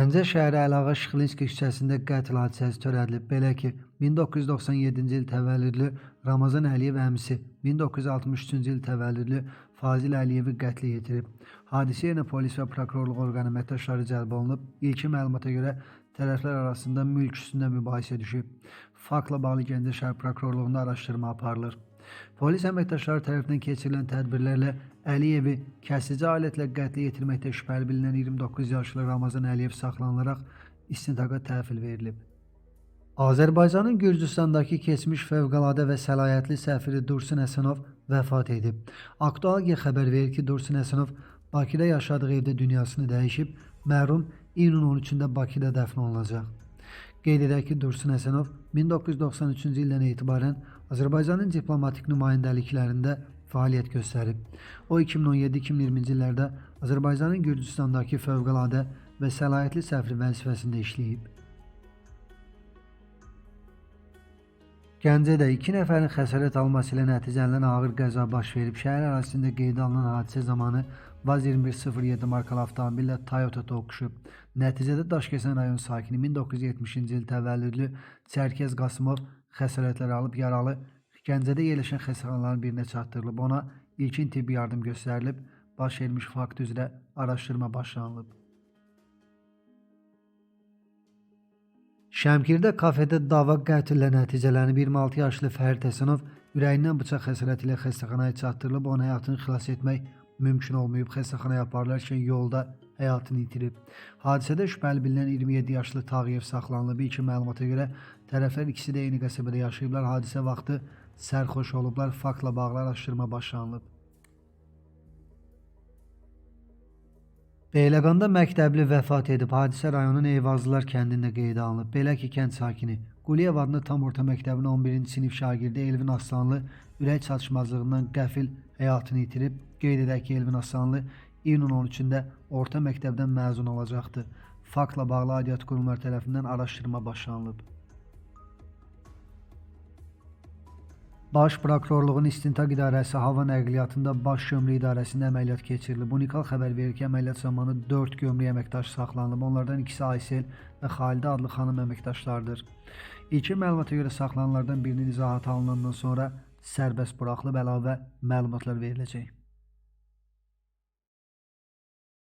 Gəncə şəhəri Əliağa Şıxlinski küçəsində qətl hadisəsi törədilib. Belə ki, 1997-ci il təvəllüdlü Ramazan Əliyev əmisi 1963-cü il təvəllüdlü Fazil Əliyevi qətlə yetirib. Hadisə yerinə polis və prokurorluq orqanı əməkdaşları cəlb olunub. İlkin məlumata görə tərəflər arasında mülk üstündə mübahisə düşüb. Faktla bağlı Gəncə şəhər prokurorluğunda araşdırma aparılır. Polis əməkdaşları tərəfindən keçirilən tədbirlərlə Əliyevi kəsici alətlə qətlə yetirməkdə şübhəli bilinən 29 yaşlı Ramazan Əliyev saxlanılaraq istintaqa təhvil verilib. Azərbaycanın Gürcüstandakı keçmiş fövqəladə və səlahiyyətli səfiri Dursun Həsənov vəfat edib. Aktual G xəbər verir ki, Dursun Həsənov Bakıda yaşadığı evdə dünyasını dəyişib, mərhum iyunun 13-də Bakıda dəfn olunacaq. Qeyd edək ki, Dursun Həsənov 1993-cü ildən etibarən Azərbaycanın diplomatik nümayəndəliklərində fəaliyyət göstərib. O 2017-2020-ci illərdə Azərbaycanın Gürcüstandakı fövqəladə və səlahiyyətli səfiri vəzifəsində işləyib. Gəncədə 2 nəfərin xəsarət alması ilə nəticələnən ağır qəza baş verib. Şəhər ərazisində qeydə alınan hadisə zamanı VAZ 2107 markalı avtomobillə Toyota toqquşub. Nəticədə Daşkəsən rayon sakini 1970-ci il təvəllüdlü Çərkəz Qasımov xəsarətlər alıb, yaralı Gəncədə yerləşən xəstəxanaların birinə çatdırılıb. Ona ilkin tibbi yardım göstərilib. Baş vermiş fakt üzrə araşdırma başlanılıb. Şəmkirdə kafedə dava qətllə nəticələnib. 26 yaşlı Fərid Həsənov ürəyindən bıçaq xəsarəti ilə xəstəxanaya çatdırılıb. Onun həyatını xilas etmək mümkün olmayıb. Xəstəxanaya aparılarkən yolda həyatını itirib. Hadisədə şübhəli bilinən 27 yaşlı Tağıyev saxlanılıb. İlkin məlumata görə tərəflər ikisi də eyni qəsəbədə yaşayıblar. Hadisə vaxtı sərxoş olublar. Faktla bağlı araşdırma başlanılıb. Beyləqanda məktəbli vəfat edib. Hadisə rayonun Eyvazlılar kəndində qeydə alınıb. Belə ki, kənd sakini Quliyev adına tam orta məktəbin 11-ci sinif şagirdi Elvin Aslanlı ürək çatışmazlığından qəfil həyatını itirib. Qeyd edək ki, Elvin Aslanlı iyunun 13-də orta məktəbdən məzun olacaqdı. Faktla bağlı aidiyyatı qurumlar tərəfindən araşdırma başlanılıb. Baş Prokurorluğun İstintaq İdarəsi Hava Nəqliyyatında Baş Gömrük İdarəsində əməliyyat keçirilib. Unikal xəbər verir ki, əməliyyat zamanı 4 gömrük əməkdaşı saxlanılıb. Onlardan ikisi Aysel və Xalidə adlı xanım əməkdaşlardır. İlkin məlumata görə saxlanılanlardan birinin izahatı alınandan sonra sərbəst buraxılıb, əlavə məlumatlar veriləcək.